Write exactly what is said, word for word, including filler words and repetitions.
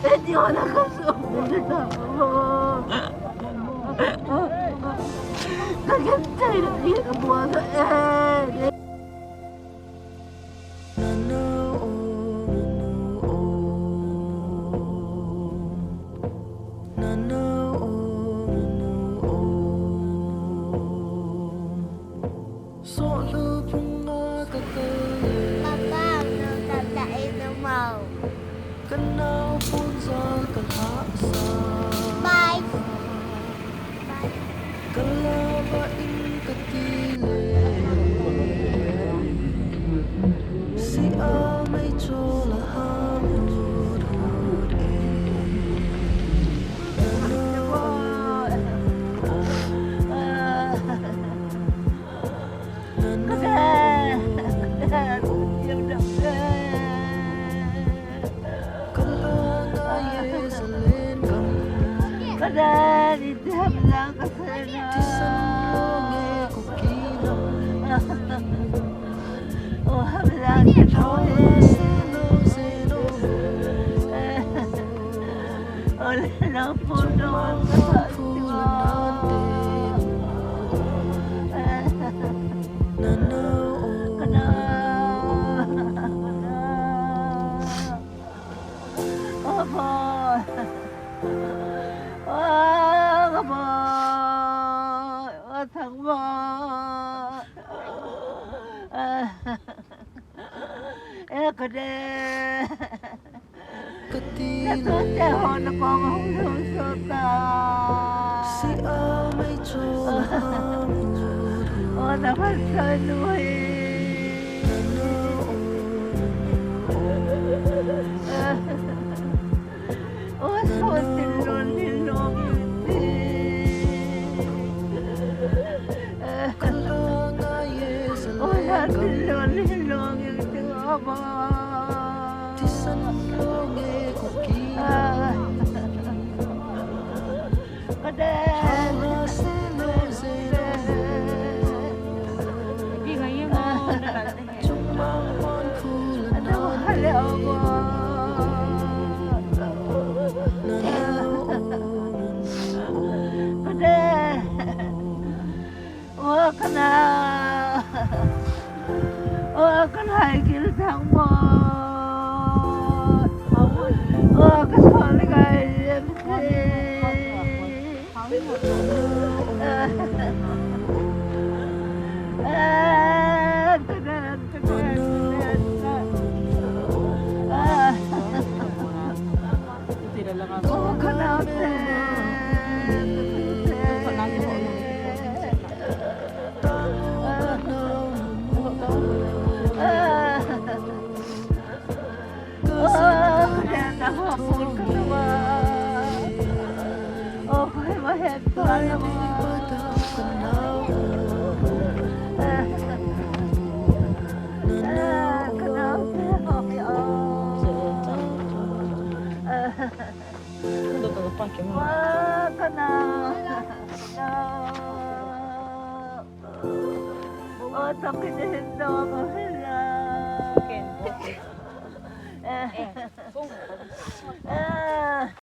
Edi ona ka so. Ka kan tai na ni ka bua ka eh. Papa, no tata ino mau. Bye. Bye. Eh, kade. Kati na tu te ho na ko ma hung hung so ta. Si a mai cho. O na pha sa nu hi. O so tin lo ni lo. O ya tin lo ni lo. O kana. O kana hai kil thang mo. O ka sol kai em si.